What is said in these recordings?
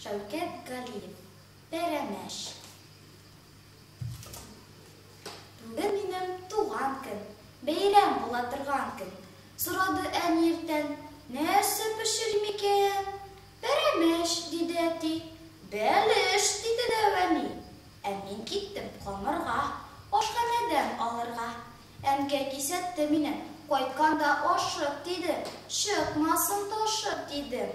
Шәүкәт Галиев. Пәрәмәч. Бүген минем туган көн, Бәйрәм була торган көн. Сорады әни иртән, Нәрсә пешерим икән? Пәрәмәч, диде әти. Бәлеш, диде дәү әни. Ә мин киттем камырга, Ашханәдән алырга. Әнкәй кисәтте мине, Кайтканда ашык, диде, Чыкмасын ташып, диде.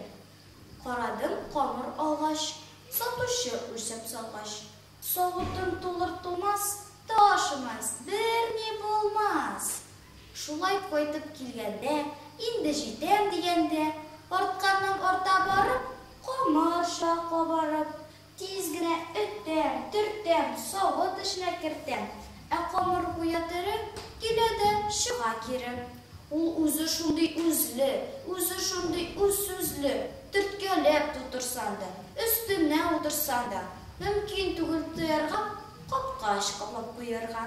Карадым камыр алгач, Сатучы үлчәп салгач. Савытым тулыр-тулмас, Ташымас, берни булмас. Шулай кайтып килгәндә, Инде җитәм дигәндә, Артканнан арта барып, Камыр чыга кабарып. Тиз генә өтәм, төртәм, савыт эченә кертәм. Ә камыр гүя тере, килә дә чыга кире. Ул үзе шундый үзле, үзе шундый үзсүзле, төрткәләп тутырсаң да, өстенә утырсаң да, мөмкин түгел тыярга, капкач каплап куярга.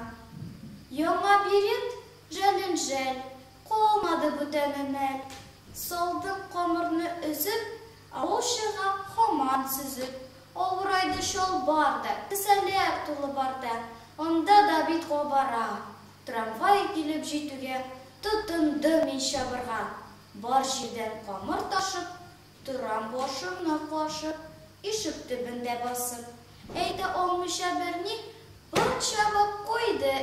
Яңа берет жәлен жәл, калмады бүтән әмәл. Салдым камырны өзеп, Ә ул чыга һаман сөзеп. Авырайды чалбар да, кесәләр тулы бар да, анда да бит кабара. Трамвай килеп җитүгә, тотындым мин чабырга. Бар җирдән камыр ташып, торам башымны кашып, ишек төбендә басып. Әйтә алмыйча берни, пыр чабып куйды